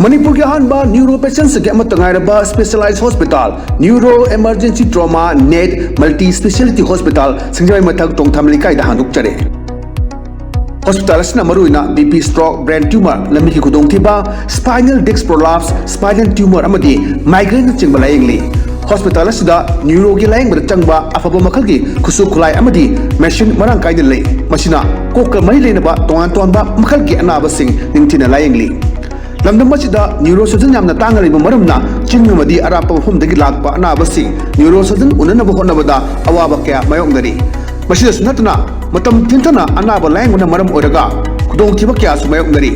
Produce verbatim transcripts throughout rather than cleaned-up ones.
ꯃꯅꯤꯄꯨꯔꯒꯤ ꯑꯍꯥꯟꯕ ꯅ꯭ꯌꯨꯔꯣ ꯄꯦꯁꯦꯟꯁꯤꯡꯒꯤ ꯑꯃꯠꯇ ꯉꯥꯏꯔꯕ specialise hospital, neuro emergency trauma net multi speciality hospital, Singjamei ꯃꯊꯛ ꯇꯣꯡꯊꯥꯝ ꯂꯩꯀꯥꯏꯗ ꯍꯥꯡꯗꯣꯛꯆꯔꯦ꯫ ꯍꯣꯁꯄꯤꯇꯥꯜ ꯑꯁꯤꯅ ꯃꯔꯨꯑꯣꯏꯅ B P stroke, brain tumour, ꯂꯝꯕꯤꯒꯤ ꯈꯨꯗꯣꯡꯊꯤꯕ, spinal disc prolapse, spinal tumour ꯑꯃꯗꯤ ꯃꯥꯏꯒ꯭ꯔꯦꯟꯅꯆꯤꯡꯕ ꯂꯥꯌꯦꯡꯂꯤ꯫ ꯍꯣꯁꯄꯤꯇꯥꯜ ꯑꯁꯤꯗ ꯅ꯭ꯌꯨꯔꯣꯒꯤ ꯂꯥꯌꯦꯡꯕꯗ ꯆꯪꯕ ꯑꯐꯕ ꯃꯈꯜꯒꯤ ꯈꯨꯠꯁꯨ ꯈꯨꯠꯂꯥꯏ ꯑꯃꯗꯤ ꯃꯦꯁꯤꯟ ꯃꯔꯥꯡ ꯀꯥꯏꯅ ꯂꯩ꯫ ꯃꯁꯤꯅ ꯀꯣꯛꯀ ꯃꯔꯤ ꯂꯩꯅꯕ ꯇꯣꯉꯥꯟ ꯇꯣꯉꯥꯟꯕ ꯃꯈꯜꯒꯤ ꯑꯅꯥꯕꯁꯤꯡ ꯅꯤꯡꯊꯤꯅ ꯂꯥꯌꯦꯡꯂꯤ꯫ ꯂꯝꯗꯝ ꯑꯁꯤꯗ ꯅ꯭ꯌꯨꯔꯣ ꯁꯔꯖꯟ ꯌꯥꯝꯅ ꯇꯥꯡꯅ ꯂꯩꯕ ꯃꯔꯝꯅ ꯆꯤꯡ ꯑꯃꯗꯤ ꯑꯔꯥꯞꯄ ꯃꯐꯝꯗꯒꯤ ꯂꯥꯛꯄ ꯑꯅꯥꯕꯁꯤꯡ ꯅ꯭ꯌꯨꯔꯣ ꯁꯔꯖꯟ ꯎꯅꯅꯕ ꯍꯣꯠꯅꯕꯗ ꯑꯋꯥꯕ ꯀꯌꯥ ꯃꯥꯌꯣꯛꯅꯔꯤ꯫ ꯃꯁꯤꯗꯁꯨ ꯅꯠꯇꯅ ꯃꯇꯝ ꯊꯤꯟꯊꯅ ꯑꯅꯥꯕ ꯂꯥꯌꯦꯡꯕꯅ ꯃꯔꯝ ꯑꯣꯏꯔꯒ ꯈꯨꯗꯣꯡꯊꯤꯕ ꯀꯌꯥꯁꯨ ꯃꯥꯌꯣꯛꯅꯔꯤ꯫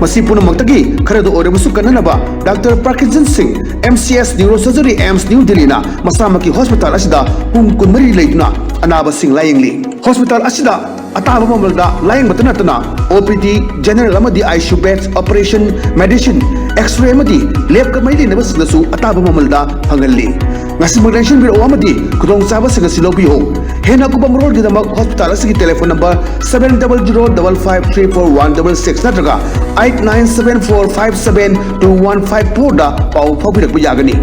ꯃꯁꯤ ꯄꯨꯝꯅꯃꯛꯇꯒꯤ ꯈꯔꯗ ꯑꯣꯏꯔꯕꯁꯨ ꯀꯟꯅꯅꯕ ꯗꯥꯛꯇꯔ ꯄ꯭ꯔꯀꯤꯖꯟ ꯁꯤꯡ, M C S neuro surgery, AIIMS new ꯗꯤꯜꯂꯤꯅ ꯃꯁꯥꯃꯛꯀꯤ ꯍꯣꯁꯄꯤꯇꯥꯜ ꯑꯁꯤꯗ ꯄꯨꯡ ꯀꯨꯟꯃꯔꯤ ꯂꯩꯗꯨꯅ ꯑꯅꯥꯕꯁꯤꯡ ꯂꯥꯌꯦꯡꯂꯤ꯫ ꯍꯣꯁꯄꯤꯇꯥꯜ ꯑꯁꯤꯗ ꯑꯇꯥꯕ ꯃꯃꯜꯗ ꯂꯥꯌꯦꯡꯕꯇ ꯅꯠꯇꯅ ꯑꯣ ꯄꯤ ꯗꯤ, ꯖꯦꯅꯔꯦꯜ ꯑꯃꯗꯤ I C U beds, operation, medicine, X-ray ꯑꯃꯗꯤ ꯂꯦꯕꯀ ꯃꯔꯤ ꯂꯩꯅꯕꯁꯤꯡꯗꯁꯨ ꯑꯇꯥꯕ ꯃꯃꯜꯗ ꯐꯪꯍꯜꯂꯤ꯫ ꯉꯁꯤꯃꯛ ꯂꯦꯡꯁꯤꯟꯕꯤꯔꯛꯎ ꯑꯃꯗꯤ ꯈꯨꯗꯣꯡꯆꯥꯕꯁꯤꯡ ꯑꯁꯤ ꯂꯧꯕꯤꯌꯨ꯫ ꯍꯦꯟꯅ ꯑꯀꯨꯞꯄ ꯃꯔꯣꯜꯒꯤꯗꯃꯛ ꯍꯣꯁꯄꯤꯇꯥꯜ ꯑꯁꯤꯒꯤ telephone number seven double zero double five three four one double six ꯅꯠꯇ꯭ꯔꯒ eight nine seven four five seven two one five four ꯗ ꯄꯥꯎ ꯐꯥꯎꯕꯤꯔꯛꯄ ꯌꯥꯒꯅꯤ꯫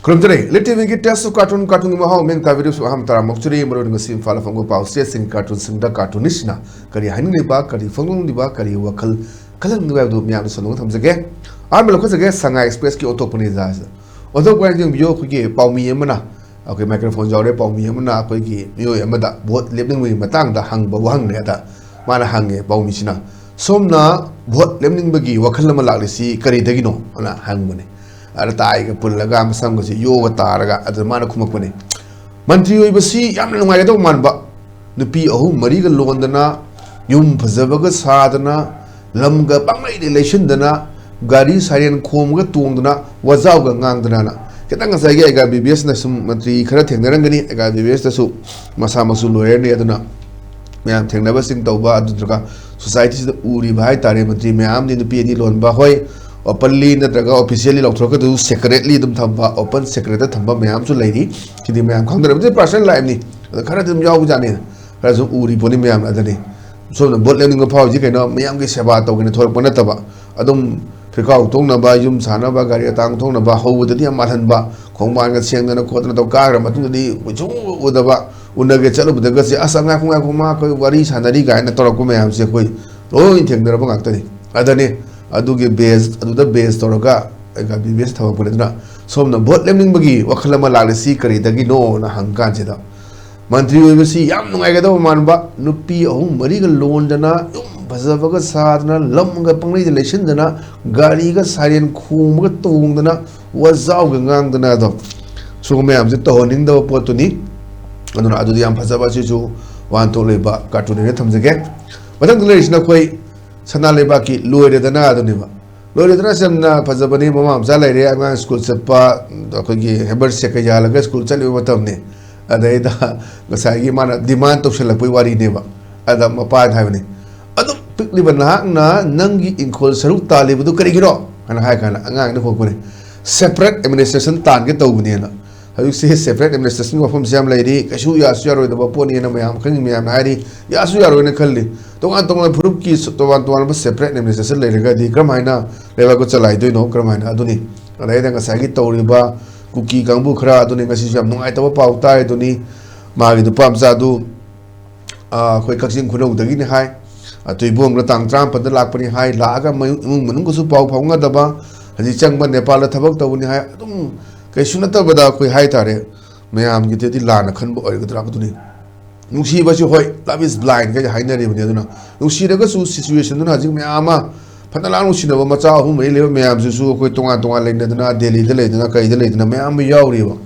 ꯈꯨꯔꯨꯝꯖꯔꯤ꯫ ꯂꯤꯠ ꯇꯤ ꯚꯤꯒꯤ Taste of Cartoon, ꯀꯥꯔꯇꯨꯟꯒꯤ ꯃꯍꯥꯎ ꯃꯤꯡ ꯇꯥꯕꯤꯔꯤꯕꯁꯨ ꯑꯍꯥꯟꯕ ꯇꯔꯥꯃꯨꯛ ꯆꯨꯔꯤ꯫ ꯃꯔꯨꯑꯣꯏꯅ ꯉꯁꯤ ꯏꯝꯐꯥꯜꯗ ꯐꯣꯡꯕ ꯄꯥꯎꯆꯦꯁꯤꯡꯒꯤ ꯀꯥꯔꯇꯨꯟꯁꯤꯡꯗ ꯀꯥꯔꯇꯨꯅꯤꯁ꯭ꯠꯁꯤꯅ ꯀꯔꯤ ꯍꯥꯏꯅꯤꯡꯂꯤꯕ, ꯀꯔꯤ ꯐꯣꯡꯗꯣꯛꯅꯤꯡꯂꯤꯕ, ꯀꯔꯤ ꯋꯥꯈꯜ ꯈꯜꯍꯟꯅꯤꯡꯂꯤꯕ ꯍꯥꯏꯕꯗꯨ ꯃꯤꯌꯥꯝꯗ ꯁꯟꯗꯣꯛꯅ ꯊꯝꯖꯒꯦ꯫ ꯑꯍꯥꯟꯕ ꯂꯧꯈꯠꯆꯒꯦ, ꯁꯉꯥꯏ ꯑꯦꯛꯁꯄ꯭ꯔꯦꯁꯀꯤ ꯑꯣꯟꯊꯣꯛꯄꯅꯤ ꯖꯥꯁꯤꯗ꯫ ꯑꯣꯟꯊꯣꯛꯄ ꯍꯥꯏꯅ ꯌꯦꯡꯕꯤꯌꯨ, ꯑꯩꯈꯣꯏꯒꯤ ꯄꯥꯎꯃꯤ ꯑꯃꯅ, ꯑꯩꯈꯣꯏ ꯃꯥꯏꯀ꯭ꯔꯣꯐꯣꯟ ꯌꯥꯎꯔꯦ, ꯄꯥꯎꯃꯤ ꯑꯃꯅ ꯑꯩꯈꯣꯏꯒꯤ ꯃꯤꯑꯣꯏ ꯑꯃꯗ ꯚꯣꯠ ꯂꯦꯞꯅꯤꯡꯕꯒꯤ ꯃꯇꯥꯡꯗ ꯍꯪꯕ ꯋꯥꯍꯪꯅꯦ꯫ ꯑꯗ ꯃꯥꯅ ꯍꯪꯉꯦ, ꯄꯥꯎꯃꯤꯁꯤꯅ, "ꯁꯣꯝꯅ ꯚꯣꯠ ꯂꯦꯞꯅꯤꯡꯕꯒꯤ ꯋꯥꯈꯜ ꯑꯃ ꯂꯥꯛꯂꯤꯁꯤ ꯀꯔꯤꯗꯒꯤꯅꯣ?" ꯑꯅ ꯍꯪꯕꯅꯦ꯫ ꯑꯗ ꯇꯥꯏꯒ ꯄꯨꯜꯂꯒ ꯃꯁꯝꯒꯁꯦ ꯌꯣꯒ ꯇꯥꯔꯒ ꯑꯗꯨ ꯃꯥꯅ ꯈꯨꯝꯃꯛꯄꯅꯦ, "ꯃꯟꯇ꯭ꯔꯤ ꯑꯣꯏꯕꯁꯤ ꯌꯥꯝꯅ ꯅꯨꯡꯉꯥꯏꯒꯗꯧꯕ ꯃꯥꯟꯕ, ꯅꯨꯄꯤ ꯑꯍꯨꯝ ꯃꯔꯤꯒ ꯂꯣꯟꯗꯅ, ꯌꯨꯝ ꯐꯖꯕꯒ ꯁꯥꯗꯅ, ꯂꯝꯒ ꯄꯪꯂꯩꯗ ꯂꯩꯁꯤꯟꯗꯅ, ꯒꯥꯔꯤ ꯁꯥꯏꯔꯦꯟ ꯈꯣꯡꯕꯒ ꯇꯣꯡꯗꯅ, ꯋꯥꯖꯥꯎꯒ ꯉꯥꯡꯗꯅꯅ꯫ ꯈꯤꯇꯪ ꯉꯁꯥꯏꯒꯤ ꯑꯦꯒꯥ ꯕꯤ ꯕꯤ ꯑꯦꯁꯅ ꯁꯨꯝ ꯃꯟꯇ꯭ꯔꯤ ꯈꯔ ꯊꯦꯡꯅꯔꯝꯒꯅꯤ, ꯑꯦꯒꯥ ꯕꯤ ꯕꯤ ꯑꯦꯁꯇꯁꯨ ꯃꯁꯥꯃꯛꯁꯨ ꯂꯣꯌꯔꯅꯤ꯫ ꯑꯗꯨꯅ ꯃꯌꯥꯝ ꯊꯦꯡꯅꯕꯁꯤꯡ ꯇꯧꯕ, ꯑꯗꯨ ꯅꯠꯇ꯭ꯔꯒ ꯁꯣꯁꯥꯏꯇꯤꯁꯤꯗ ꯎꯔꯤꯕ ꯍꯥꯏꯇꯥꯔꯦ, ꯃꯟꯇ꯭ꯔꯤ ꯃꯌꯥꯝꯗꯤ ꯅꯨꯄꯤ ꯑꯅꯤ ꯂꯣꯟꯕ, ꯍꯣꯏ, ꯑꯣꯄꯟꯂꯤ ꯅꯠꯇ꯭ꯔꯒ ꯑꯣꯐꯤꯁꯤꯌꯦꯜꯂꯤ ꯂꯧꯊꯣꯔꯛꯀꯗꯕꯁꯨ ꯁꯦꯀ꯭ꯔꯦꯠꯂꯤ ꯑꯗꯨꯝ ꯊꯝꯕ, ꯑꯣꯄꯟ ꯁꯦꯀ꯭ꯔꯦꯠꯇ ꯊꯝꯕ ꯃꯌꯥꯝꯁꯨ ꯂꯩꯔꯤ꯫ ꯁꯤꯗꯤ ꯃꯌꯥꯝ ꯈꯪꯗꯅꯕꯗꯤ ꯄꯥꯔꯁꯅꯦꯜ ꯂꯥꯏꯐꯅꯤ, ꯑꯗ ꯈꯔꯗꯤ ꯑꯗꯨꯝ ꯌꯥꯎꯕꯖꯥꯠꯅꯤ꯫ ꯈꯔꯁꯨ ꯎꯔꯤ ꯄꯣꯠꯅꯤ ꯃꯌꯥꯝꯅ꯫ ꯑꯗꯨꯅꯤ ꯁꯣꯝꯅ ꯚꯣꯠ ꯂꯦꯞꯅꯤꯡꯕ ꯐꯥꯎꯔꯤꯁꯤ ꯀꯩꯅꯣ? ꯃꯌꯥꯝꯒꯤ ꯁꯦꯕꯥ ꯇꯧꯒꯦꯅ ꯊꯣꯛꯂꯛꯄ ꯅꯠꯇꯕ, ꯑꯗꯨꯝ ꯐꯤꯔꯀꯥꯎ ꯊꯣꯛꯅꯕ, ꯌꯨꯝ ꯁꯥꯅꯕ, ꯒꯥꯔꯤ ꯑꯇꯥꯡꯕ ꯊꯣꯛꯅꯕ, ꯍꯧꯕꯗꯗꯤ ꯌꯥꯝ ꯃꯥꯜꯍꯟꯕ, ꯈꯣꯡꯕꯥꯟꯒ ꯁꯦꯡꯗꯅ ꯈꯣꯠꯇꯅ ꯇꯧ, ꯀꯥꯈ꯭ꯔ ꯃꯇꯨꯡꯗꯗꯤ ꯀꯨꯏꯁꯨ ꯎꯗꯕ, ꯎꯅꯒꯦ ꯆꯠꯂꯨꯕꯗꯒꯁꯦ, "ꯑꯁ, ꯉꯥꯏꯈꯣ, ꯉꯥꯏꯈꯣ, ꯃꯥ ꯑꯩꯈꯣꯏ ꯋꯥꯔꯤ ꯁꯥꯟꯅꯔꯤ" ꯀꯥꯏꯅ ꯇꯧꯔꯛꯄ ꯃꯌꯥꯝꯁꯦ ꯑꯩꯈꯣꯏ ꯂꯣꯏ ꯊꯦꯡꯅꯔꯕ ꯉꯥꯛꯇꯅꯤ꯫ ꯑꯗꯅꯤ ꯑꯗꯨꯒꯤ ꯕꯦꯁ, ꯑꯗꯨꯗ ꯕꯦꯁ ꯇꯧꯔꯒ ꯑꯩꯒ ꯕꯤ ꯕꯤ ꯑꯦꯁ ꯊꯝꯃꯛꯄꯅꯤ꯫ ꯑꯗꯨꯅ ꯁꯣꯝꯅ ꯚꯣꯠ ꯂꯦꯞꯅꯤꯡꯕꯒꯤ ꯋꯥꯈꯜ ꯑꯃ ꯂꯥꯛꯂꯤꯁꯤ ꯀꯔꯤꯗꯒꯤꯅꯣꯅ ꯍꯪ ꯀꯥꯟꯁꯤꯗ, ꯃꯟꯇ꯭ꯔꯤ ꯑꯣꯏꯕꯁꯤ ꯌꯥꯝ ꯅꯨꯡꯉꯥꯏꯒꯗꯕ ꯃꯥꯟꯕ, ꯅꯨꯄꯤ ꯑꯍꯨꯝ ꯃꯔꯤꯒ ꯂꯣꯟꯗꯅ, ꯌꯨꯝ ꯐꯖꯕꯒ ꯁꯥꯗꯅ, ꯂꯝꯒ ꯄꯪꯂꯩꯗ ꯂꯩꯁꯤꯟꯗꯅ, ꯒꯥꯔꯤꯒ ꯁꯥꯏꯔꯦꯟ ꯈꯣꯡꯕꯒ ꯇꯣꯡꯗꯅ, ꯋꯥꯖꯥꯎꯒ ꯉꯥꯡꯗꯅ ꯑꯗꯣ, ꯁꯤꯒꯨꯝꯕ ꯃꯌꯥꯝꯁꯦ ꯇꯧꯍꯟꯅꯤꯡꯗꯕ ꯄꯣꯠꯇꯨꯅꯤ꯫ ꯑꯗꯨꯅ ꯑꯗꯨꯗꯤ ꯌꯥꯝ ꯐꯖꯕ, ꯑꯁꯤꯁꯨ ꯋꯥꯍꯟꯊꯣꯛ ꯂꯩꯕ ꯀꯥꯔꯇꯨꯟ ꯑꯣꯏꯅ ꯊꯝꯖꯒꯦ꯫ ꯃꯊꯪꯗ ꯂꯩꯔꯤꯁꯤꯅ ꯑꯩꯈꯣꯏ ꯁꯅꯥ ꯂꯩꯕꯥꯛꯀꯤ ꯂꯣꯏꯔꯦꯗꯅ ꯑꯗꯨꯅꯦꯕ꯫ ꯂꯣꯏꯔꯦꯗꯅ ꯌꯥꯝꯅ ꯐꯖꯕꯅꯤ, ꯃꯃꯥ ꯃꯆꯥ ꯂꯩꯔꯦ, ꯑꯉꯥꯡ ꯁ꯭ꯀꯨꯜ ꯆꯠꯄ, ꯑꯩꯈꯣꯏꯒꯤ ꯍꯦꯝꯕꯔ ꯁꯦꯛꯀ ꯌꯥꯜꯂꯒ ꯁ꯭ꯀꯨꯜ ꯆꯠꯂꯤꯕ ꯃꯇꯝꯅꯤ꯫ ꯑꯗꯩꯗ ꯉꯁꯥꯏꯒꯤ ꯃꯥꯅ ꯗꯤꯃꯥꯟ ꯇꯧꯁꯜꯂꯛꯄꯒꯤ ꯋꯥꯔꯤꯅꯦꯕ꯫ ꯑꯗ ꯃꯄꯥꯅ ꯍꯥꯏꯕꯅꯤ, "ꯑꯗꯨꯛ ꯄꯤꯛꯂꯤꯕ ꯅꯍꯥꯛꯅ ꯅꯪꯒꯤ ꯏꯪꯈꯣꯜ ꯁꯔꯨꯛ ꯇꯥꯜꯂꯤꯕꯗꯨ ꯀꯔꯤꯒꯤꯅꯣ?" ꯍꯥꯏꯅ ꯍꯥꯏ ꯀꯥꯟꯗ ꯑꯉꯥꯡꯅ ꯈꯣꯠꯄꯅꯤ, "ꯁꯦꯄꯔꯦꯠ ꯑꯦꯗꯃꯤꯅꯤꯁꯇ꯭ꯔꯦꯁꯟ ꯇꯥꯟꯒꯦ ꯇꯧꯕꯅꯦꯅ"꯫ ꯍꯧꯖꯤꯛꯁꯦ ꯁꯦꯄꯔꯦꯠ ꯑꯦꯗꯃꯤꯅꯤꯁꯇ꯭ꯔꯦꯁꯟꯒꯤ ꯋꯥꯐꯝꯁꯦ ꯌꯥꯝ ꯂꯩꯔꯤ, ꯀꯩꯁꯨ ꯌꯥꯁꯨ ꯌꯥꯔꯣꯏꯗꯕ ꯄꯣꯠꯅꯦꯅ ꯃꯌꯥꯝ, ꯈꯪꯉꯤ ꯃꯌꯥꯝꯅ ꯍꯥꯏꯔꯤ꯫ ꯌꯥꯁꯨ ꯌꯥꯔꯣꯏꯅ ꯈꯜꯂꯤ꯫ ꯇꯣꯉꯥꯟ ꯇꯣꯉꯥꯟꯕ ꯐꯨꯔꯨꯞꯀꯤ ꯁ-, ꯇꯣꯉꯥꯟ ꯇꯣꯉꯥꯟꯕ ꯁꯦꯄꯔꯦꯠ ꯑꯦꯗꯃꯤꯅꯤꯁꯇ꯭ꯔꯦꯁꯟ ꯂꯩꯔꯒꯗꯤ ꯀꯔꯝꯍꯥꯏꯅ ꯂꯩꯕꯥꯛꯇꯨ ꯆꯂꯥꯏꯗꯣꯏꯅꯣ? ꯀꯔꯝꯍꯥꯏꯅ? ꯑꯗꯨꯅꯤ꯫ ꯑꯗꯩꯗ ꯉꯁꯥꯏꯒꯤ ꯇꯧꯔꯤꯕ ꯀꯨꯀꯤ ꯀꯥꯡꯕꯨ ꯈꯔ ꯑꯗꯨꯅꯤ, ꯉꯁꯤꯁꯨ ꯌꯥꯝ ꯅꯨꯡꯉꯥꯏꯇꯕ ꯄꯥꯎ ꯇꯥꯏ꯫ ꯑꯗꯨꯅꯤ, ꯃꯥꯒꯤ ꯅꯨꯄꯥ ꯃꯆꯥꯗꯨ, ꯑ, ꯑꯩꯈꯣꯏ ꯀꯛꯆꯤꯡ ꯈꯨꯅꯧꯗꯒꯤꯅꯤ ꯍꯥꯏ꯫ ꯑ, ꯇꯨꯏꯕꯣꯡꯗ ꯇꯥꯡ ꯇꯔꯥꯃꯥꯄꯟꯗ ꯂꯥꯛꯄꯅꯤ ꯍꯥꯏ꯫ ꯂꯥꯛꯑꯒ ꯃꯌꯨꯝ, ꯏꯃꯨꯡ ꯃꯅꯨꯡꯒꯁꯨ ꯄꯥꯎ ꯐꯥꯎꯅꯗꯕ, ꯍꯧꯖꯤꯛ ꯆꯪꯕ ꯅꯦꯄꯥꯜꯗ ꯊꯕꯛ ꯇꯧꯕꯅꯤ ꯍꯥꯏ꯫ ꯑꯗꯨꯝ ꯀꯩꯁꯨ ꯅꯠꯇꯕꯗ ꯑꯩꯈꯣꯏ ꯍꯥꯏꯇꯥꯔꯦ, ꯃꯌꯥꯝꯒꯤꯗꯗꯤ ꯂꯥꯟꯅ ꯈꯟꯕ ꯑꯣꯏꯒꯗ꯭ꯔꯥ? ꯑꯗꯨꯅꯤ꯫ ꯅꯨꯡꯁꯤꯕꯁꯤ, ꯍꯣꯏ, love is blind ꯀꯩ ꯍꯥꯏꯅꯔꯤꯕꯅꯤ꯫ ꯑꯗꯨꯅ ꯅꯨꯡꯁꯤꯔꯒꯁꯨ ꯁꯤꯆꯨꯋꯦꯁꯟꯗꯨꯅ ꯍꯧꯖꯤꯛ ꯃꯌꯥꯝ ꯑꯃ, ꯐꯅ ꯂꯥꯛ ꯅꯨꯡꯁꯤꯅꯕ ꯃꯆꯥ ꯑꯍꯨꯝ ꯃꯔꯤ ꯂꯩꯕ ꯃꯌꯥꯝꯁꯤꯁꯨ ꯑꯩꯈꯣꯏ ꯇꯣꯉꯥꯟ ꯇꯣꯉꯥꯟ ꯂꯩꯅꯗꯅ, ꯗꯦꯜꯂꯤꯗ ꯂꯩꯗꯅ, ꯀꯩꯗ ꯂꯩꯗꯅ ꯃꯌꯥꯝ ꯑꯃ ꯌꯥꯎꯔꯤꯕ꯫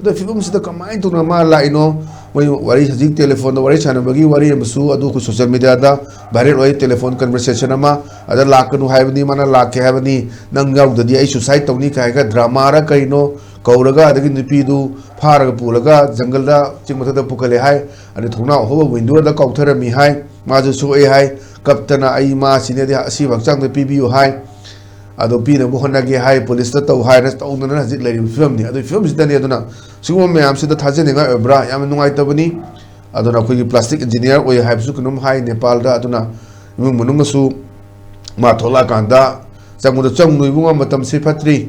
ꯑꯗꯣ ꯐꯤꯕꯝꯁꯤꯗ ꯀꯃꯥꯏꯅ ꯇꯧꯅ ꯃꯥ ꯂꯥꯛꯏꯅꯣ? ꯃꯣꯏ ꯋꯥꯔꯤ ꯍꯧꯖꯤꯛ ꯇꯦꯂꯤꯐꯣꯟꯗ ꯋꯥꯔꯤ ꯁꯥꯟꯅꯕꯒꯤ ꯋꯥꯔꯤ ꯑꯃꯁꯨ ꯑꯗꯨ ꯑꯩꯈꯣꯏ ꯁꯣꯁꯤꯌꯦꯜ ꯃꯦꯗꯤꯌꯥꯗ ꯚꯥꯏꯔꯦꯜ ꯑꯣꯏ, ꯇꯦꯂꯤꯐꯣꯟ ꯀꯟꯚꯔꯁꯦꯁꯟ ꯑꯃ꯫ ꯑꯗ ꯂꯥꯛꯀꯅꯨ ꯍꯥꯏꯕꯅꯤ, ꯃꯥꯅ ꯂꯥꯛꯀꯦ ꯍꯥꯏꯕꯅꯤ, ꯅꯪ ꯌꯥꯎꯗꯗꯤ ꯑꯩ ꯁꯨꯁꯥꯏꯠ ꯇꯧꯅꯤ ꯀꯥꯏꯒ ꯗ꯭ꯔꯃꯥꯔ ꯀꯩꯅꯣ ꯀꯧꯔꯒ, ꯑꯗꯒꯤ ꯅꯨꯄꯤꯗꯨ ꯐꯥꯔꯒ ꯄꯨꯔꯒ ꯖꯪꯒꯜꯗ ꯆꯤꯡ ꯃꯊꯛꯇ ꯄꯨꯈꯠꯂꯦ ꯍꯥꯏ꯫ ꯑꯗꯩ ꯊꯣꯡꯅꯥꯎ ꯑꯍꯣꯕ ꯋꯤꯟꯗꯣꯗ ꯀꯥꯎꯊꯔꯝꯃꯤ ꯍꯥꯏ꯫ ꯃꯥꯁꯨ ꯁꯣꯛꯑꯦ ꯍꯥꯏ꯫ ꯀꯞꯇꯅ "ꯑꯩ ꯃꯥ ꯁꯤꯅꯗꯤ ꯑꯁꯤꯕ ꯍꯛꯆꯥꯡꯗ ꯄꯤꯕꯤꯌꯨ" ꯍꯥꯏ꯫ ꯑꯗꯣ ꯄꯤꯅꯕ ꯍꯣꯠꯅꯒꯦ ꯍꯥꯏ, ꯄꯨꯂꯤꯁꯇ ꯇꯧ ꯍꯥꯏꯅ ꯇꯧꯗꯅ ꯍꯧꯖꯤꯛ ꯂꯩꯔꯤꯕ ꯐꯤꯕꯝꯅꯤ꯫ ꯑꯗꯨꯒꯤ ꯐꯤꯕꯝꯁꯤꯗꯅꯤ꯫ ꯑꯗꯨꯅ ꯁꯤꯒꯨꯝꯕ ꯃꯌꯥꯝꯁꯤꯗ ꯊꯥꯖꯅꯤꯡꯉꯥꯏ ꯑꯣꯏꯕ꯭ꯔꯥ? ꯌꯥꯝꯅ ꯅꯨꯡꯉꯥꯏꯇꯕꯅꯤ꯫ ꯑꯗꯨꯅ ꯑꯩꯈꯣꯏꯒꯤ ꯄ꯭ꯂꯥꯁꯇꯤꯛ ꯏꯟꯖꯤꯅꯤꯌꯥꯔ ꯑꯣꯏ ꯍꯥꯏꯕꯁꯨ ꯀꯩꯅꯣꯝ ꯍꯥꯏ ꯅꯦꯄꯥꯜꯗ꯫ ꯑꯗꯨꯅ ꯏꯃꯨꯡ ꯃꯅꯨꯡꯅꯁꯨ ꯃꯥ ꯊꯣꯛꯂꯛꯑꯀꯥꯟꯗ ꯆꯪꯕꯗ "ꯆꯪꯅꯨ ꯏꯕꯨꯡꯉꯣ, ꯃꯇꯝꯁꯤ ꯐꯠꯇ꯭ꯔꯤ"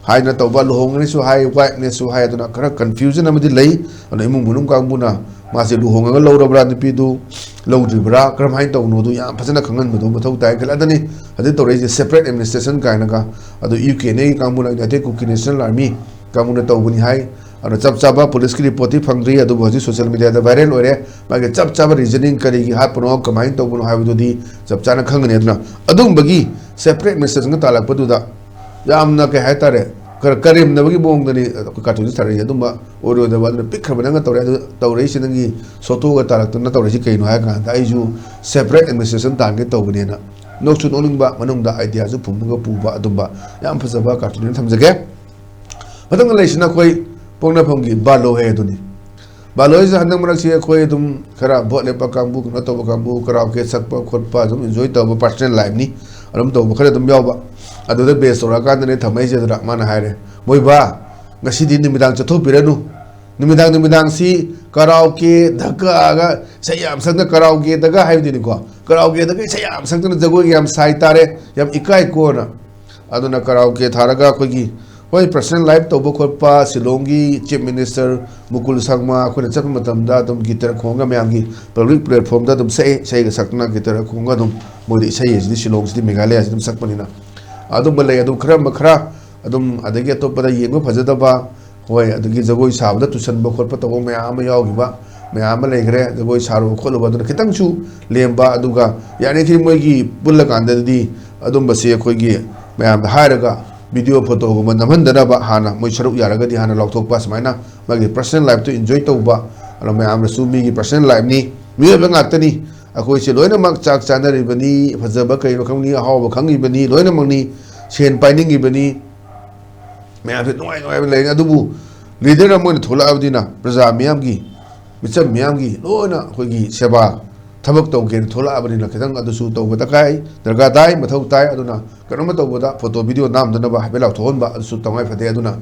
ꯍꯥꯏꯅ ꯇꯧꯕ, ꯂꯨꯍꯣꯡꯒꯅꯤꯁꯨ ꯍꯥꯏ, ꯋꯥꯏꯐꯅꯦꯁꯨ ꯍꯥꯏ꯫ ꯑꯗꯨꯅ ꯈꯔ ꯀꯟꯐ꯭ꯌꯨꯖꯟ ꯑꯃꯗꯤ ꯂꯩ꯫ ꯑꯗꯨꯅ ꯏꯃꯨꯡ ꯃꯅꯨꯡ ꯀꯥꯡꯕꯨꯅ ꯃꯥꯁꯦ ꯂꯨꯍꯣꯡꯉꯒ ꯂꯧꯔꯕ꯭ꯔꯥ, ꯅꯨꯄꯤꯗꯨ ꯂꯧꯗ꯭ꯔꯤꯕ꯭ꯔꯥ, ꯀꯔꯝꯍꯥꯏꯅ ꯇꯧꯕꯅꯣꯗꯨ ꯌꯥꯝ ꯐꯖꯅ ꯈꯪꯍꯟꯕꯗꯨ ꯃꯊꯧ ꯇꯥꯏ ꯈꯜꯂꯤ꯫ ꯑꯗꯨꯅꯤ ꯍꯧꯖꯤꯛ ꯇꯧꯔꯛꯏꯁꯦ ꯁꯦꯄꯔꯦꯠ ꯑꯦꯗꯃꯤꯅꯤꯁꯇ꯭ꯔꯦꯁꯟ ꯀꯥꯏꯅꯒ꯫ ꯑꯗꯨ ꯌꯨ ꯀꯦ ꯑꯦꯟ ꯑꯦꯒꯤ ꯀꯥꯡꯕꯨꯅ, ꯌꯨꯅꯥꯏꯇꯦꯗ ꯀꯨꯀꯤ ꯅꯦꯁꯅꯦꯜ ꯑꯥꯔꯃꯤ ꯀꯥꯡꯕꯨꯅ ꯇꯧꯕꯅꯤ ꯍꯥꯏ꯫ ꯑꯗꯨꯅ ꯆꯞ ꯆꯥꯕ ꯄꯨꯂꯤꯁꯀꯤ ꯔꯤꯄꯣꯔꯠꯇꯤ ꯐꯪꯗ꯭ꯔꯤ, ꯑꯗꯨꯕꯨ ꯍꯧꯖꯤꯛ ꯁꯣꯁꯤꯌꯦꯜ ꯃꯦꯗꯤꯌꯥꯗ ꯚꯥꯏꯔꯦꯜ ꯑꯣꯏꯔꯦ꯫ ꯃꯥꯒꯤ ꯆꯞ ꯆꯥꯕ ꯔꯤꯖꯅꯤꯡ ꯀꯔꯤꯒꯤ ꯍꯥꯠꯄꯅꯣ, ꯀꯃꯥꯏꯅ ꯇꯧꯕꯅꯣ ꯍꯥꯏꯕꯗꯨꯗꯤ ꯆꯞ ꯆꯥꯅ ꯈꯪꯒꯅꯤ꯫ ꯑꯗꯨꯅ ꯑꯗꯨꯒꯨꯝꯕꯒꯤ ꯁꯦꯄꯔꯦꯠ ꯑꯦꯗꯃꯤꯅꯤꯁꯇ꯭ꯔꯦꯁꯟꯒ ꯇꯥꯜꯂꯛꯄꯗꯨꯗ ꯌꯥꯝꯅ, ꯀꯩ ꯍꯥꯏꯇꯥꯔꯦ, ꯈꯔ ꯀꯔꯦꯝꯅꯕꯒꯤ ꯃꯑꯣꯡꯗꯅꯤ ꯑꯩꯈꯣꯏ ꯀꯥꯔꯇꯨꯟꯁꯦ ꯊꯥꯔꯛꯏꯁꯦ꯫ ꯑꯗꯨꯝꯕ ꯑꯣꯏꯔꯣꯏꯗꯕ, ꯑꯗꯨꯅ ꯄꯤꯛꯈ꯭ꯔꯕ ꯅꯪꯅ ꯇꯧꯔꯦ, ꯑꯗꯨ ꯇꯧꯔꯛꯏꯁꯤ ꯅꯪꯒꯤ ꯁꯣꯇꯣꯒ ꯇꯥꯜꯂꯛꯇꯅ ꯇꯧꯔꯛꯏꯁꯤ ꯀꯩꯅꯣ ꯍꯥꯏ ꯀꯥꯟꯗ, "ꯑꯩꯁꯨ ꯁꯦꯄꯔꯦꯠ ꯑꯦꯗꯃꯤꯅꯤꯁꯇ꯭ꯔꯦꯁꯟ ꯇꯥꯟꯒꯦ ꯇꯧꯕꯅꯦꯅ" ꯅꯣꯛꯁꯨ ꯅꯣꯛꯅꯤꯡꯕ, ꯃꯅꯨꯡꯗ ꯑꯥꯏꯗꯤꯌꯥꯁꯨ ꯐꯨꯝꯃꯒ ꯄꯨꯕ, ꯑꯗꯨꯝꯕ ꯌꯥꯝ ꯐꯖꯕ ꯀꯥꯔꯇꯨꯟ ꯑꯣꯏꯅ ꯊꯝꯖꯒꯦ꯫ ꯃꯊꯪꯗ ꯂꯩꯁꯤꯅ ꯑꯩꯈꯣꯏ ꯄꯣꯛꯅꯐꯝꯒꯤ ꯕꯥꯂꯣ ꯍꯦ ꯑꯗꯨꯅꯤ꯫ ꯕꯥꯂꯣ ꯍꯦꯁꯦ ꯍꯟꯗꯛ ꯃꯔꯛꯁꯤ ꯑꯩꯈꯣꯏ ꯑꯗꯨꯝ ꯈꯔ ꯚꯣꯠ ꯂꯦꯞꯄ ꯀꯥꯡꯕꯨ, ꯀꯩꯅꯣ ꯇꯧꯕ ꯀꯥꯡꯕꯨ, ꯀꯔꯥꯎꯀꯦ ꯁꯛꯄ ꯈꯣꯠꯄ ꯑꯗꯨꯝ ꯏꯟꯖꯣꯏ ꯇꯧꯕ, ꯄꯥꯔꯁꯣꯅꯦꯜ ꯂꯥꯏꯐꯅꯤ, ꯑꯗꯨꯝ ꯇꯧꯕ ꯈꯔ ꯑꯗꯨꯝ ꯌꯥꯎꯕ꯫ ꯑꯗꯨꯗ ꯕꯦꯁ ꯇꯧꯔꯛꯑꯀꯥꯟꯗꯅꯦ ꯊꯝꯃꯛꯏꯁꯦ꯫ ꯑꯗꯨꯗ ꯃꯥꯅ ꯍꯥꯏꯔꯦ, "ꯃꯣꯏꯕꯥ, ꯉꯁꯤꯗꯤ ꯅꯨꯃꯤꯗꯥꯡ ꯆꯠꯊꯣꯛꯄꯤꯔꯅꯨ꯫ ꯅꯨꯃꯤꯗꯥꯡ ꯅꯨꯃꯤꯗꯥꯡꯁꯤ ꯀꯔꯥꯎꯀꯦ ꯙꯛꯀꯥꯒ ꯏꯁꯩ ꯌꯥꯝ ꯁꯛꯅ, ꯀꯔꯥꯎꯀꯦꯗꯒ ꯍꯥꯏꯕꯗꯨꯅꯤꯀꯣ, ꯀꯔꯥꯎꯀꯦꯗꯒ ꯏꯁꯩ ꯌꯥꯝ ꯁꯛꯇꯅ ꯖꯒꯣꯏꯒ ꯌꯥꯝ ꯁꯥꯏ ꯇꯥꯔꯦ, ꯌꯥꯝ ꯏꯀꯥꯏꯀꯣꯅ"꯫ ꯑꯗꯨꯅ ꯀꯔꯥꯎꯀꯦ ꯊꯥꯔꯒ ꯑꯩꯈꯣꯏꯒꯤ, ꯍꯣꯏ, ꯄꯔꯁꯣꯅꯦꯜ ꯂꯥꯏꯐ ꯇꯧꯕ ꯈꯣꯠꯄ, ꯁꯤꯂꯣꯡꯒꯤ ꯆꯤꯐ ꯃꯤꯅꯤꯁꯇꯔ ꯃꯨꯀꯨꯜ ꯁꯪꯃꯥ ꯑꯩꯈꯣꯏꯅ ꯆꯠꯄ ꯃꯇꯝꯗ ꯑꯗꯨꯝ ꯒꯤꯇꯔ ꯈꯣꯡꯉꯒ ꯃꯌꯥꯝꯒꯤ ꯄꯕ꯭ꯂꯤꯛ ꯄ꯭ꯂꯦꯠꯐꯣꯔꯝꯗ ꯑꯗꯨꯝ ꯁꯛꯑꯦ, ꯏꯁꯩꯒ ꯁꯛꯇꯅ ꯒꯤꯇꯔ ꯈꯣꯡꯉꯒ ꯑꯗꯨꯝ꯫ ꯃꯣꯏꯗꯤ ꯏꯁꯩ ꯍꯥꯏꯁꯤꯗꯤ ꯁꯤꯂꯣꯡꯁꯤꯗꯤ ꯃꯦꯘꯥꯂꯌꯥꯁꯤ ꯑꯗꯨꯝ ꯁꯛꯄꯅꯤꯅ꯫ ꯑꯗꯨꯝꯕ ꯂꯩ꯫ ꯑꯗꯨꯝ ꯈꯔ ꯈꯔ ꯑꯗꯨꯝ, ꯑꯗꯒꯤ ꯑꯇꯣꯞꯄꯗ ꯌꯦꯡꯕ ꯐꯖꯗꯕ, ꯍꯣꯏ, ꯑꯗꯒꯤ ꯖꯒꯣꯏ ꯁꯥꯕꯗ ꯇꯨꯁꯟꯕ ꯈꯣꯠꯄ ꯇꯧꯕ ꯃꯌꯥꯝ ꯑꯃ ꯌꯥꯎꯈꯤꯕ, ꯃꯌꯥꯝ ꯑꯃ ꯂꯩꯈ꯭ꯔꯦ꯫ ꯖꯒꯣꯏ ꯁꯥꯔꯨꯕ ꯈꯣꯠꯂꯨꯕ ꯑꯗꯨꯅ ꯈꯤꯇꯪꯁꯨ ꯂꯦꯝꯕ, ꯑꯗꯨꯒ ꯌꯥꯔꯤꯈꯩ ꯃꯣꯏꯒꯤ ꯄꯨꯜꯂꯀꯥꯟꯗꯗꯤ ꯑꯗꯨꯝꯕꯁꯤ ꯑꯩꯈꯣꯏꯒꯤ ꯃꯌꯥꯝꯗ ꯍꯥꯏꯔꯒ video photo ꯒꯨꯝꯕ ꯅꯝꯍꯟꯗꯅꯕ ꯍꯥꯟꯅ ꯃꯣꯏ ꯁꯔꯨꯛ ꯌꯥꯔꯒꯗꯤ ꯍꯥꯟꯅ ꯂꯥꯎꯊꯣꯛꯄ, ꯁꯨꯃꯥꯏꯅ ꯃꯥꯒꯤ personal life ꯇꯨ enjoy ꯇꯧꯕ꯫ ꯑꯗꯣ ꯃꯌꯥꯝꯅꯁꯨ ꯃꯤꯒꯤ personal life ꯅꯤ, ꯃꯤꯑꯣꯏꯕ ꯉꯥꯛꯇꯅꯤ, ꯑꯩꯈꯣꯏꯁꯦ ꯂꯣꯏꯅꯃꯛ ꯆꯥꯛ ꯆꯥꯅꯔꯤꯕꯅꯤ, ꯐꯖꯕ ꯀꯩꯅꯣ ꯈꯪꯅꯤ, ꯑꯍꯥꯎꯕ ꯈꯪꯉꯤꯕꯅꯤ, ꯂꯣꯏꯅꯃꯛꯅꯤ, ꯁꯦꯟ ꯄꯥꯏꯅꯤꯡꯉꯤꯕꯅꯤ, ꯃꯌꯥꯝꯁꯦ ꯅꯨꯡꯉꯥꯏ ꯅꯨꯡꯉꯥꯏꯕ ꯂꯩꯅꯤ꯫ ꯑꯗꯨꯕꯨ leader ꯑꯃ ꯑꯣꯏꯅ ꯊꯣꯛꯂꯛꯑꯕꯅꯤꯅ ꯄ꯭ꯔꯖꯥ ꯃꯤꯌꯥꯝꯒꯤ, ꯃꯤꯆꯝ ꯃꯤꯌꯥꯝꯒꯤ ꯂꯣꯏꯅ ꯑꯩꯈꯣꯏꯒꯤ ꯁꯦꯕꯥ ꯊꯕꯛ ꯇꯧꯒꯦꯅ ꯊꯣꯛꯂꯛꯑꯕꯅꯤꯅ ꯈꯤꯇꯪ ꯑꯗꯨꯁꯨ ꯇꯧꯕ ꯗꯔꯀꯥꯔ, ꯗꯔꯀꯥꯔ ꯇꯥꯏ, ꯃꯊꯧ ꯇꯥꯏ꯫ ꯑꯗꯨꯅ ꯀꯩꯅꯣꯝꯃ ꯇꯧꯕꯗ photo video ꯅꯝꯗꯅꯕ ꯍꯥꯏꯐꯦꯠ ꯂꯥꯎꯊꯣꯛꯍꯟꯕ ꯑꯗꯨꯁꯨ ꯇꯉꯥꯏ ꯐꯗꯦ꯫ ꯑꯗꯨꯅ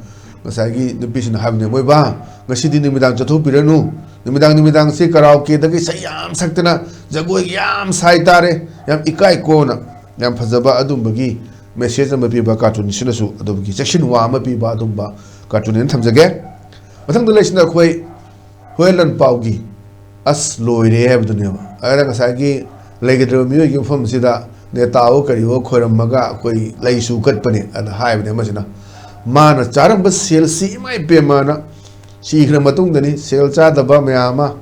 ꯉꯁꯥꯏꯒꯤ ꯅꯨꯄꯤꯁꯤꯅ ꯍꯥꯏꯕꯅꯦ, "ꯃꯣꯏꯕꯥ, ꯉꯁꯤꯗꯤ ꯅꯨꯃꯤꯗꯥꯡ ꯆꯠꯊꯣꯛꯄꯤꯔꯅꯨ, ꯅꯨꯃꯤꯗꯥꯡ ꯅꯨꯃꯤꯗꯥꯡꯁꯤ karaoke ꯗꯒ ꯏꯁꯩ ꯌꯥꯝ ꯁꯛꯇꯅ ꯖꯒꯣꯏꯒ ꯌꯥꯝ ꯁꯥꯏ ꯇꯥꯔꯦ, ꯌꯥꯝ ꯏꯀꯥꯏꯀꯣꯅ", ꯌꯥꯝ ꯐꯖꯕ ꯑꯗꯨꯝꯕꯒꯤ message ꯑꯃ ꯄꯤꯕ cartoon ꯁꯤꯅꯁꯨ ꯑꯗꯨꯒꯤ ꯆꯦꯛꯁꯤꯟ ꯋꯥ ꯑꯃ ꯄꯤꯕ ꯑꯗꯨꯝꯕ cartoon ꯍꯥꯏꯅ ꯊꯝꯖꯒꯦ꯫ ꯃꯊꯪꯗ ꯂꯩꯁꯤꯅ ꯑꯩꯈꯣꯏ ꯍꯨꯌꯦꯟ ꯂꯟꯄꯥꯎꯒꯤ "ꯑꯁ ꯂꯣꯏꯔꯦ" ꯍꯥꯏꯕꯗꯨꯅꯦꯕ꯫ ꯑꯗꯨꯅ ꯉꯁꯥꯏꯒꯤ ꯂꯩꯒꯗ꯭ꯔꯕ ꯃꯤꯑꯣꯏꯒꯤ ꯃꯐꯝꯁꯤꯗ ꯅꯦꯇꯥꯋꯣ ꯀꯔꯤꯋꯣ ꯈꯣꯏꯔꯝꯃꯒ ꯑꯩꯈꯣꯏ ꯂꯩꯁꯨ ꯀꯠꯄꯅꯦ ꯑꯗ ꯍꯥꯏꯕꯅꯦ ꯑꯃꯁꯤꯅ, "ꯃꯥꯅ ꯆꯥꯔꯝꯕ ꯁꯦꯜꯁꯤ ꯏꯃꯥ ꯏꯄꯦꯝꯃꯅ", ꯁꯤꯈ꯭ꯔ ꯃꯇꯨꯡꯗꯅꯤ ꯁꯦꯜ ꯆꯥꯗꯕ ꯃꯌꯥꯝ ꯑꯃ꯫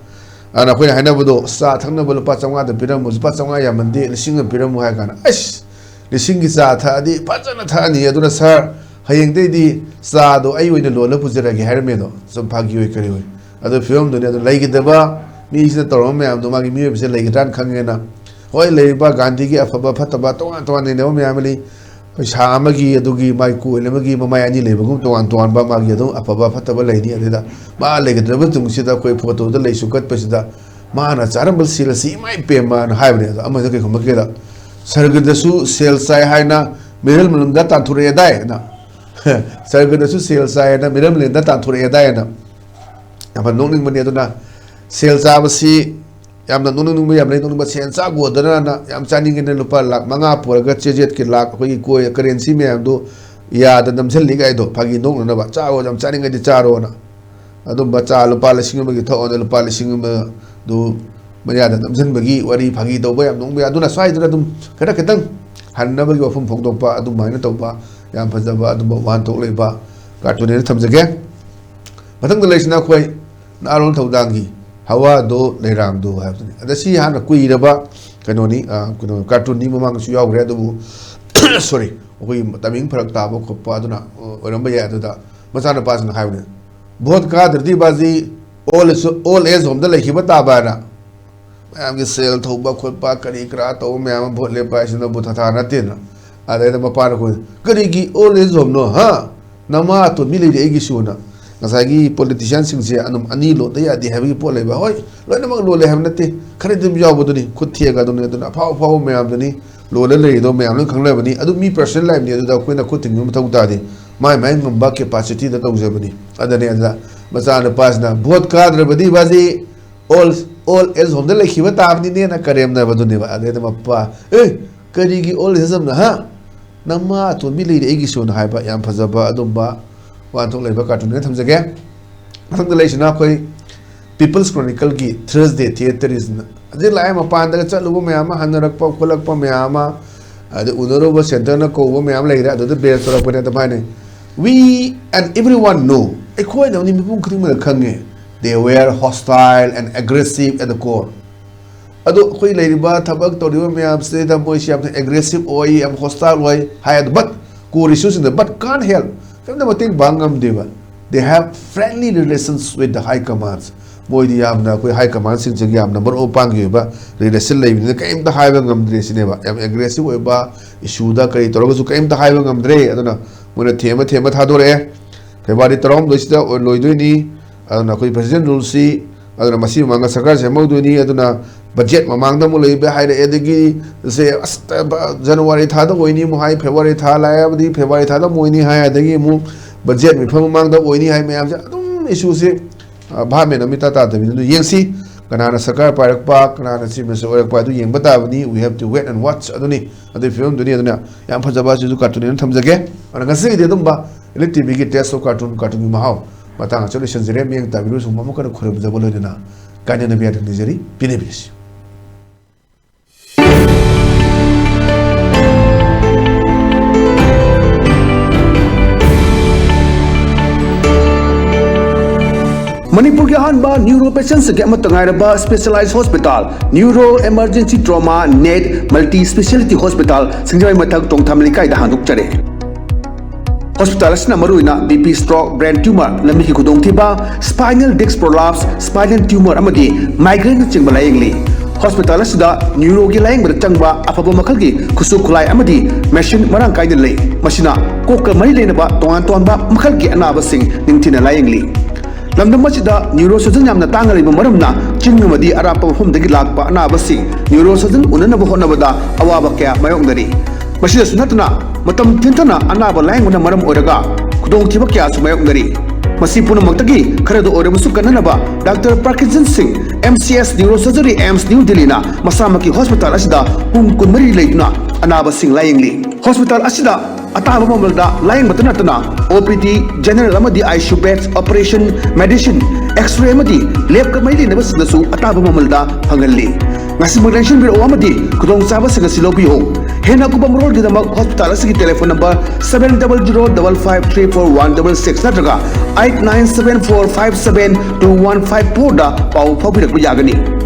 ꯑꯗꯨꯅ ꯑꯩꯈꯣꯏꯅ ꯍꯥꯏꯅꯕꯗꯣ, ꯆꯥ ꯊꯛꯅꯕ ꯂꯨꯄꯥ ꯆꯥꯝꯃꯉꯥꯗ ꯄꯤꯔꯝꯃꯨ, ꯂꯨꯄꯥ ꯆꯥꯝꯃꯉꯥ ꯌꯥꯝꯃꯟꯗꯦ, ꯂꯤꯁꯤꯡ ꯑꯃ ꯄꯤꯔꯝꯃꯨ ꯍꯥꯏ ꯀꯥꯟꯗ, "ꯑꯁ, ꯂꯤꯁꯤꯡꯒꯤ ꯆꯥ ꯊꯛꯑꯗꯤ ꯐꯖꯅ ꯊꯛꯑꯅꯤ, ꯑꯗꯨꯅ ꯁꯥꯔ, ꯍꯌꯦꯡꯗꯩꯗꯤ ꯆꯥꯗꯣ ꯑꯩ ꯑꯣꯏꯅ ꯂꯣꯜꯂ ꯄꯨꯖꯔꯒꯦ" ꯍꯥꯏꯔꯝꯃꯦꯗꯣ꯫ ꯁꯨꯝ ꯐꯥꯒꯤ ꯑꯣꯏ ꯀꯔꯤ ꯑꯣꯏ꯫ ꯑꯗꯨ ꯐꯤꯕꯝꯗꯨꯅꯤ꯫ ꯑꯗꯨ ꯂꯩꯒꯗꯕ ꯃꯤꯁꯤꯅ ꯇꯧꯔꯝꯕ ꯃꯌꯥꯝꯗꯣ ꯃꯥꯒꯤ ꯃꯤꯑꯣꯏꯕꯁꯦ ꯂꯩꯒꯗ꯭ꯔꯥꯅ ꯈꯪꯉꯦꯅ꯫ ꯍꯣꯏ, ꯂꯩꯔꯤꯕ ꯒꯥꯟꯙꯤꯒꯤ ꯑꯐꯕ ꯐꯠꯇꯕ ꯇꯣꯉꯥꯟ ꯇꯣꯉꯥꯟ ꯅꯩꯅꯕ ꯃꯌꯥꯝ ꯑꯃ ꯂꯩ꯫ ꯄꯩꯁꯥ ꯑꯃꯒꯤ, ꯑꯗꯨꯒꯤ ꯃꯥꯒꯤ ꯀꯣꯏꯜ ꯑꯃꯒꯤ ꯃꯃꯥꯏ ꯑꯅꯤ ꯂꯩꯕꯒꯨꯝ ꯇꯣꯉꯥꯟ ꯇꯣꯉꯥꯟꯕ ꯃꯥꯒꯤ ꯑꯗꯨꯝ ꯑꯐꯕ ꯐꯠꯇꯕ ꯂꯩꯅꯤ꯫ ꯑꯗꯨꯗ ꯃꯥ ꯂꯩꯒꯗ꯭ꯔꯕ ꯇꯨꯡꯁꯤꯗ ꯑꯩꯈꯣꯏ photo ꯗ ꯂꯩꯁꯨ ꯀꯠꯄꯁꯤꯗ ꯃꯥꯅ ꯆꯥꯔꯝꯕ ꯁꯦꯜ ꯑꯁꯤ ꯏꯃꯥ ꯏꯄꯦꯝꯃꯅ ꯍꯥꯏꯕꯅꯦ꯫ ꯑꯗꯣ ꯑꯃꯁꯤꯅ ꯀꯩ ꯈꯨꯝꯃꯛꯀꯦꯗ, "ꯁꯔꯒꯗꯁꯨ ꯁꯦꯜ ꯆꯥꯏ ꯍꯥꯏꯅ ꯃꯤꯔꯝꯂꯣꯝꯗ ꯇꯥꯟꯊꯣꯔꯛꯑꯦꯗꯥꯏ" ꯍꯥꯏꯅ꯫ "ꯁꯔꯒꯗꯁꯨ ꯁꯦꯜ ꯆꯥꯏ ꯍꯥꯏꯅ ꯃꯤꯔꯝꯂꯦꯟꯗ ꯇꯥꯟꯊꯣꯔꯛꯑꯦꯗꯥꯏ" ꯍꯥꯏꯅ꯫ ꯌꯥꯝꯅ ꯅꯣꯛꯅꯤꯡꯕꯅꯤ꯫ ꯑꯗꯨꯅ ꯁꯦꯜ ꯆꯥꯕꯁꯤ ꯌꯥꯝꯅ ꯅꯣꯛꯅꯤꯡꯕ ꯌꯥꯝ ꯂꯩ꯫ ꯅꯣꯛꯅꯤꯡꯕ, ꯁꯦꯜ ꯆꯥꯒꯣꯗꯅ ꯌꯥꯝ ꯆꯥꯅꯤꯡꯉꯦꯅ ꯂꯨꯄꯥ ꯂꯥꯈ ꯃꯉꯥ ꯄꯨꯔꯒ ꯆꯦꯖꯦꯠꯀꯤ ꯂꯥꯈ ꯑꯩꯈꯣꯏꯒꯤ ꯀꯣꯏ currency ꯃꯌꯥꯝꯗꯨ ꯌꯥꯗ ꯅꯝꯁꯤꯜꯂꯤ ꯀꯥꯏꯗꯣ ꯐꯥꯒꯤ ꯅꯣꯛꯅꯅꯕ꯫ "ꯆꯥꯔꯣ, ꯌꯥꯝ ꯆꯥꯅꯤꯡꯉꯗꯤ ꯆꯥꯔꯣꯅ"꯫ ꯑꯗꯨꯝꯕ ꯆꯥ ꯂꯨꯄꯥ ꯂꯤꯁꯤꯡ ꯑꯃꯒꯤ ꯊꯛꯑꯣꯅ ꯂꯨꯄꯥ ꯂꯤꯁꯤꯡ ꯑꯃꯗꯨ ꯃꯌꯥꯗ ꯅꯝꯁꯤꯟꯕꯒꯤ ꯋꯥꯔꯤ ꯐꯥꯒꯤ ꯇꯧꯕ ꯌꯥꯝ ꯅꯣꯛꯅꯤꯡꯕ꯫ ꯑꯗꯨꯅ ꯁ꯭ꯋꯥꯏꯗꯅ ꯑꯗꯨꯝ ꯈꯔ ꯈꯤꯇꯪ ꯍꯟꯅꯕꯒꯤ ꯋꯥꯐꯝ ꯐꯣꯡꯗꯣꯛꯄ ꯑꯗꯨꯃꯥꯏꯅ ꯇꯧꯕ ꯌꯥꯝ ꯐꯖꯕ ꯑꯗꯨꯝꯕ ꯋꯥꯍꯟꯊꯣꯛ ꯂꯩꯕ cartoon ꯍꯥꯏꯅ ꯊꯝꯖꯒꯦ꯫ ꯃꯊꯪꯗ ꯂꯩꯁꯤꯅ ꯑꯩꯈꯣꯏ ꯅꯍꯥꯔꯣꯜ ꯊꯧꯗꯥꯡꯒꯤ "ꯍꯋꯥꯗꯣ ꯂꯩꯔꯥꯡꯗꯣ" ꯍꯥꯏꯕꯗꯨꯅꯤ꯫ ꯑꯗ ꯁꯤ ꯍꯥꯟꯅ ꯀꯨꯏꯔꯕ ꯀꯩꯅꯣꯅꯤ, ꯑ, ꯀꯩꯅꯣ, cartoon ꯅꯤ, ꯃꯃꯥꯡꯗꯁꯨ ꯌꯥꯎꯈ꯭ꯔꯦ꯫ ꯑꯗꯨꯕꯨ sorry, ꯑꯩꯈꯣꯏꯒꯤ timing ꯐꯔꯛ ꯇꯥꯕ ꯈꯣꯠꯄ ꯑꯗꯨꯅ ꯑꯣꯏꯔꯝꯕ ꯌꯥꯏ꯫ ꯑꯗꯨꯗ ꯃꯆꯥꯅꯨꯄꯥꯁꯤꯅ ꯍꯥꯏꯕꯅꯤ, "ꯚꯣꯠ ꯀꯥꯗ꯭ꯔꯗꯤ ꯕꯥꯖꯤ old, old age home ꯗ ꯂꯩꯈꯤꯕ ꯇꯥꯕ" ꯍꯥꯏꯅ꯫ ꯃꯌꯥꯝꯒꯤ ꯁꯦꯜ ꯊꯧꯕ ꯈꯣꯠꯄ ꯀꯔꯤ ꯀꯔꯥ ꯇꯧꯕ ꯃꯌꯥꯝ ꯑꯃ ꯚꯣꯠ ꯂꯦꯞꯄ ꯍꯥꯏꯁꯤꯅꯕꯨ ꯊꯥꯊꯥ ꯅꯠꯇꯦꯅ꯫ ꯑꯗꯩꯗ ꯃꯄꯥꯅ ꯑꯩꯈꯣꯏ, "ꯀꯔꯤꯒꯤ old age home ꯅꯣ, ꯍꯥ? ꯅꯃꯥ ꯑꯇꯣꯟꯕꯤ ꯂꯩꯔꯤ ꯑꯩꯒꯤꯁꯨꯅ"꯫ ꯉꯁꯥꯏꯒꯤ politician ꯁꯤꯡꯁꯦ ꯑꯗꯨꯝ ꯑꯅꯤ ꯂꯣꯟꯗ ꯌꯥꯗꯦ ꯍꯥꯏꯕꯒꯤ ꯄꯣꯠ ꯂꯩꯕ꯫ ꯍꯣꯏ, ꯂꯣꯏꯅꯃꯛ ꯂꯣꯜꯂꯦ ꯍꯥꯏꯕ ꯅꯠꯇꯦ, ꯈꯔꯗꯤ ꯑꯗꯨꯝ ꯌꯥꯎꯕꯗꯨꯅꯤ, ꯈꯨꯠ ꯊꯦꯛꯑꯒ ꯑꯗꯨꯅꯤ꯫ ꯑꯗꯨꯅ ꯑꯐꯥꯎ ꯑꯐꯥꯎꯕ ꯃꯌꯥꯝꯗꯨꯅꯤ, ꯂꯣꯜꯂ ꯂꯩꯔꯤꯗꯣ ꯃꯌꯥꯝ ꯂꯣꯏ ꯈꯪꯅꯕꯅꯤ꯫ ꯑꯗꯨ ꯃꯤ personal life ꯅꯤ, ꯑꯗꯨꯗ ꯑꯩꯈꯣꯏꯅ ꯈꯨꯠ ꯊꯤꯡꯕ ꯃꯊꯧ ꯇꯥꯗꯦ꯫ ꯃꯥꯏ ꯃꯥꯏ ꯉꯝꯕ capacity ꯗ ꯇꯧꯖꯕꯅꯤ꯫ ꯑꯗꯨꯅꯦ ꯑꯗꯨꯗ ꯃꯆꯥꯅꯨꯄꯥꯁꯤꯅ, "ꯚꯣꯠ ꯀꯥꯗ꯭ꯔꯕꯗꯤ ꯕꯥꯖꯤ old, old age home ꯗ ꯂꯩꯈꯤꯕ ꯇꯥꯕꯅꯤꯅꯦꯅ" ꯀꯔꯦꯝꯅꯕꯗꯨꯅꯦꯕ꯫ ꯑꯗꯩꯗ ꯃꯄꯥ, "ꯑꯦ, ꯀꯔꯤꯒꯤ old age home ꯅ, ꯍꯥ? ꯅꯃꯥ ꯑꯇꯣꯟꯕꯤ ꯂꯩꯔꯤ ꯑꯩꯒꯤꯁꯨꯅ" ꯍꯥꯏꯕ ꯌꯥꯝ ꯐꯖꯕ ꯑꯗꯨꯝꯕ ꯋꯥꯍꯟꯊꯣꯛ ꯂꯩꯕ cartoon ꯈꯔ ꯊꯝꯖꯒꯦ꯫ ꯃꯊꯪꯗ ꯂꯩꯁꯤꯅ ꯑꯩꯈꯣꯏ People's Chronicle ꯒꯤ Thursday Theateries ꯅ꯫ ꯍꯧꯖꯤꯛ ꯂꯥꯛꯑꯦ, ꯃꯄꯥꯟꯗꯒ ꯆꯠꯂꯨꯕ ꯃꯌꯥꯝ ꯑꯃ, ꯍꯟꯅꯔꯛꯄ ꯈꯣꯠꯂꯛꯄ ꯃꯌꯥꯝ ꯑꯃ, ꯑꯗꯩ ꯎꯅꯔꯨꯕ centre ꯅ ꯀꯧꯕ ꯃꯌꯥꯝ ꯂꯩꯔꯦ, ꯑꯗꯨꯗ base ꯇꯧꯔꯛꯄꯅꯦ꯫ ꯑꯗꯨꯝ ꯍꯥꯏꯅꯩ, "We and everyone know", ꯑꯩꯈꯣꯏꯅ ꯃꯤ ꯃꯤꯄꯨꯝ ꯈꯨꯗꯤꯡꯃꯛꯅ ꯈꯪꯉꯦ, "they were hostile and aggressive at the core". ꯑꯗꯣ ꯑꯩꯈꯣꯏ ꯂꯩꯔꯤꯕ ꯊꯕꯛ ꯇꯧꯔꯤꯕ ꯃꯌꯥꯝꯁꯤꯗ ꯃꯣꯏꯁꯤ ꯌꯥꯝꯅ aggressive ꯑꯣꯏ, ꯌꯥꯝ hostile ꯑꯣꯏ ꯍꯥꯏ꯫ ꯑꯗꯨ but core issue ꯁꯤꯡꯗ but can't help, ꯀꯔꯤꯝꯇ ꯃꯇꯦꯡ ꯄꯥꯡ ꯉꯝꯗꯦꯕ꯫ They have friendly relations with the high commands. ꯃꯣꯏꯗꯤ ꯌꯥꯝꯅ ꯑꯩꯈꯣꯏ high command ꯁꯤꯡꯁꯤꯒ ꯌꯥꯝꯅ ꯃꯔꯨꯞ ꯃꯄꯥꯡꯒꯤ ꯑꯣꯏꯕ relation ꯂꯩꯕꯅꯤꯅ ꯀꯔꯤꯝꯇ ꯍꯥꯏꯕ ꯉꯝꯗ꯭ꯔꯦ ꯁꯤꯅꯦꯕ꯫ ꯌꯥꯝ aggressive ꯑꯣꯏꯕ, issue ꯗ ꯀꯔꯤ ꯇꯧꯔꯒꯁꯨ ꯀꯔꯤꯝꯇ ꯍꯥꯏꯕ ꯉꯝꯗ꯭ꯔꯦ꯫ ꯑꯗꯨꯅ ꯃꯣꯏꯅ ꯊꯦꯝꯃ ꯊꯦꯝꯃ ꯊꯥꯗꯣꯔꯛꯑꯦ꯫ February ꯇꯔꯥꯍꯨꯝꯗꯣꯏꯁꯤꯗ ꯂꯣꯏꯗꯣꯏꯅꯤ꯫ ꯑꯗꯨꯅ ꯑꯩꯈꯣꯏ President Rule ꯁꯤ, ꯑꯗꯨꯅ ꯃꯁꯤ ꯃꯃꯥꯡꯗ ꯁꯔꯀꯥꯔ ꯁꯦꯝꯍꯧꯗꯣꯏꯅꯤ꯫ ꯑꯗꯨꯅ budget ꯃꯃꯥꯡꯗ ꯑꯃꯨꯛ ꯂꯩꯕ ꯍꯥꯏꯔꯛꯑꯦ, ꯑꯗꯒꯤ ꯁꯦ ꯑꯁ, January ꯊꯥꯗ ꯑꯣꯏꯅꯤ ꯑꯃꯨꯛ ꯍꯥꯏ, February ꯊꯥ ꯂꯥꯛꯑꯕꯗꯤ February ꯊꯥꯗ ꯑꯃꯨꯛ ꯑꯣꯏꯅꯤ ꯍꯥꯏ, ꯑꯗꯒꯤ ꯑꯃꯨꯛ budget ꯃꯤꯐꯝ ꯃꯃꯥꯡꯗ ꯑꯣꯏꯅꯤ ꯍꯥꯏ꯫ ꯃꯌꯥꯝꯁꯦ ꯑꯗꯨꯝ issue ꯁꯦ, ꯑ, ꯚꯥꯞ ꯃꯦꯟ ꯑꯃ ꯏꯇꯥ ꯇꯥꯗꯕꯤꯗ꯫ ꯑꯗꯨ ꯌꯦꯡꯁꯤ, ꯀꯅꯥꯅ ꯁꯔꯀꯥꯔ ꯄꯥꯏꯔꯛꯄ, ꯀꯅꯥꯅ Chief Minister ꯑꯣꯏꯔꯛꯄ, ꯑꯗꯨ ꯌꯦꯡꯕ ꯇꯥꯕꯅꯤ꯫ We have to wait and watch꯫ ꯑꯗꯨꯅꯤ, ꯑꯗꯨꯒꯤ ꯐꯤꯕꯝꯗꯨꯅꯤ꯫ ꯑꯗꯨꯅ ꯌꯥꯝ ꯐꯖꯕ ꯑꯁꯤꯁꯨ cartoon ꯑꯣꯏꯅ ꯊꯝꯖꯒꯦ꯫ ꯑꯗꯨꯅ ꯉꯁꯤꯒꯤꯗꯤ ꯑꯗꯨꯝꯕ Elite ꯇꯤꯚꯤꯒꯤ Taste of Cartoon, cartoon ꯒꯤ ꯃꯍꯥꯎ ꯃꯇꯥꯡ ꯑꯁꯤꯗ ꯂꯣꯏꯁꯤꯟꯖꯔꯦ꯫ ꯃꯤꯠꯌꯦꯡ ꯇꯥꯕꯤꯔꯤꯕꯁꯤꯡ ꯑꯃꯨꯛ ꯍꯟꯅ ꯈꯨꯔꯨꯝꯖꯕ ꯂꯣꯏꯅꯅ ꯀꯥꯏꯅꯅꯕ ꯌꯥꯗꯅ ꯅꯤꯖꯔꯤ꯫ ꯄꯦꯟꯅꯕꯤꯔꯁꯤ꯫ ꯃꯅꯤꯄꯨꯔꯒꯤ ꯑꯍꯥꯟꯕ ꯅ꯭ꯌꯨꯔꯣ ꯄꯦꯁꯦꯟꯁꯤꯡꯒꯤ ꯑꯃꯠꯇ ꯉꯥꯏꯔꯕ specialise hospital, neuro emergency trauma net multi speciality hospital, Singjamei ꯃꯊꯛ ꯇꯣꯡꯊꯥꯝ ꯂꯩꯀꯥꯏꯗ ꯍꯥꯡꯗꯣꯛꯆꯔꯦ꯫ ꯍꯣꯁꯄꯤꯇꯥꯜ ꯑꯁꯤꯅ ꯃꯔꯨꯑꯣꯏꯅ B P stroke, brain tumour, ꯂꯝꯕꯤꯒꯤ ꯈꯨꯗꯣꯡꯊꯤꯕ, spinal disc prolapse, spinal tumour ꯑꯃꯗꯤ ꯃꯥꯏꯒ꯭ꯔꯦꯟꯅꯆꯤꯡꯕ ꯂꯥꯌꯦꯡꯂꯤ꯫ ꯍꯣꯁꯄꯤꯇꯥꯜ ꯑꯁꯤꯗ ꯅ꯭ꯌꯨꯔꯣꯒꯤ ꯂꯥꯌꯦꯡꯕꯗ ꯆꯪꯕ ꯑꯐꯕ ꯃꯈꯜꯒꯤ ꯈꯨꯠꯁꯨ ꯈꯨꯠꯂꯥꯏ ꯑꯃꯗꯤ ꯃꯦꯁꯤꯟ ꯃꯔꯥꯡ ꯀꯥꯏꯅ ꯂꯩ꯫ ꯃꯁꯤꯅ ꯀꯣꯛꯀ ꯃꯔꯤ ꯂꯩꯅꯕ ꯇꯣꯉꯥꯟ ꯇꯣꯉꯥꯟꯕ ꯃꯈꯜꯒꯤ ꯑꯅꯥꯕꯁꯤꯡ ꯅꯤꯡꯊꯤꯅ ꯂꯥꯌꯦꯡꯂꯤ꯫ ꯂꯝꯗꯝ ꯑꯁꯤꯗ ꯅ꯭ꯌꯨꯔꯣ ꯁꯔꯖꯟ ꯌꯥꯝꯅ ꯇꯥꯡꯅ ꯂꯩꯕ ꯃꯔꯝꯅ ꯆꯤꯡ ꯑꯃꯗꯤ ꯑꯔꯥꯞꯄ ꯃꯐꯝꯗꯒꯤ ꯂꯥꯛꯄ ꯑꯅꯥꯕꯁꯤꯡ ꯅ꯭ꯌꯨꯔꯣ ꯁꯔꯖꯟ ꯎꯅꯅꯕ ꯍꯣꯠꯅꯕꯗ ꯑꯋꯥꯕ ꯀꯌꯥ ꯃꯥꯌꯣꯛꯅꯔꯤ꯫ ꯃꯁꯤꯗꯁꯨ ꯅꯠꯇꯅ ꯃꯇꯝ ꯊꯦꯡꯊꯅ ꯑꯅꯥꯕ ꯂꯥꯌꯦꯡꯕꯅ ꯃꯔꯝ ꯑꯣꯏꯔꯒ ꯈꯨꯗꯣꯡꯊꯤꯕ ꯀꯌꯥꯁꯨ ꯃꯥꯌꯣꯛꯅꯔꯤ꯫ ꯃꯁꯤ ꯄꯨꯝꯅꯃꯛꯇꯒꯤ ꯈꯔꯗ ꯑꯣꯏꯔꯕꯁꯨ ꯀꯟꯅꯅꯕ ꯗꯥꯛꯇꯔ ꯄ꯭ꯔꯀꯤꯖꯟ ꯁꯤꯡ, M C S neuro surgery, AIIMS new ꯗꯤꯜꯂꯤꯅ ꯃꯁꯥꯃꯛꯀꯤ ꯍꯣꯁꯄꯤꯇꯥꯜ ꯑꯁꯤꯗ ꯄꯨꯡ ꯀꯨꯟꯃꯔꯤ ꯂꯩꯗꯨꯅ ꯑꯅꯥꯕꯁꯤꯡ ꯂꯥꯌꯦꯡꯂꯤ꯫ ꯍꯣꯁꯄꯤꯇꯥꯜ ꯑꯁꯤꯗ ꯑꯇꯥꯕ ꯃꯃꯜꯗ ꯂꯥꯌꯦꯡꯕꯇ ꯅꯠꯇꯅ ꯑꯣ ꯄꯤ ꯗꯤ, ꯖꯦꯅꯔꯦꯜ ꯑꯃꯗꯤ I C U bed, operation, medicine, X-ray ꯑꯃꯗꯤ ꯂꯦꯕꯀ ꯃꯔꯤ ꯂꯩꯅꯕꯁꯤꯡꯗꯁꯨ ꯑꯇꯥꯕ ꯃꯃꯜꯗ ꯐꯪꯍꯜꯂꯤ꯫ ꯉꯁꯤꯃꯛ ꯂꯦꯡꯁꯤꯟꯕꯤꯔꯛꯎ ꯑꯃꯗꯤ ꯈꯨꯗꯣꯡꯆꯥꯕꯁꯤꯡ ꯑꯁꯤ ꯂꯧꯕꯤꯌꯨ꯫ ꯍꯦꯟꯅ ꯑꯀꯨꯞꯄ ꯃꯔꯣꯜꯒꯤꯗꯃꯛ ꯍꯣꯁꯄꯤꯇꯥꯜ ꯑꯁꯤꯒꯤ telephone number seven double zero double five three four one double six ꯅꯠꯇ꯭ꯔꯒ eight nine seven four five seven two one five four ꯗ ꯄꯥꯎ ꯐꯥꯎꯕꯤꯔꯛꯄ ꯌꯥꯒꯅꯤ꯫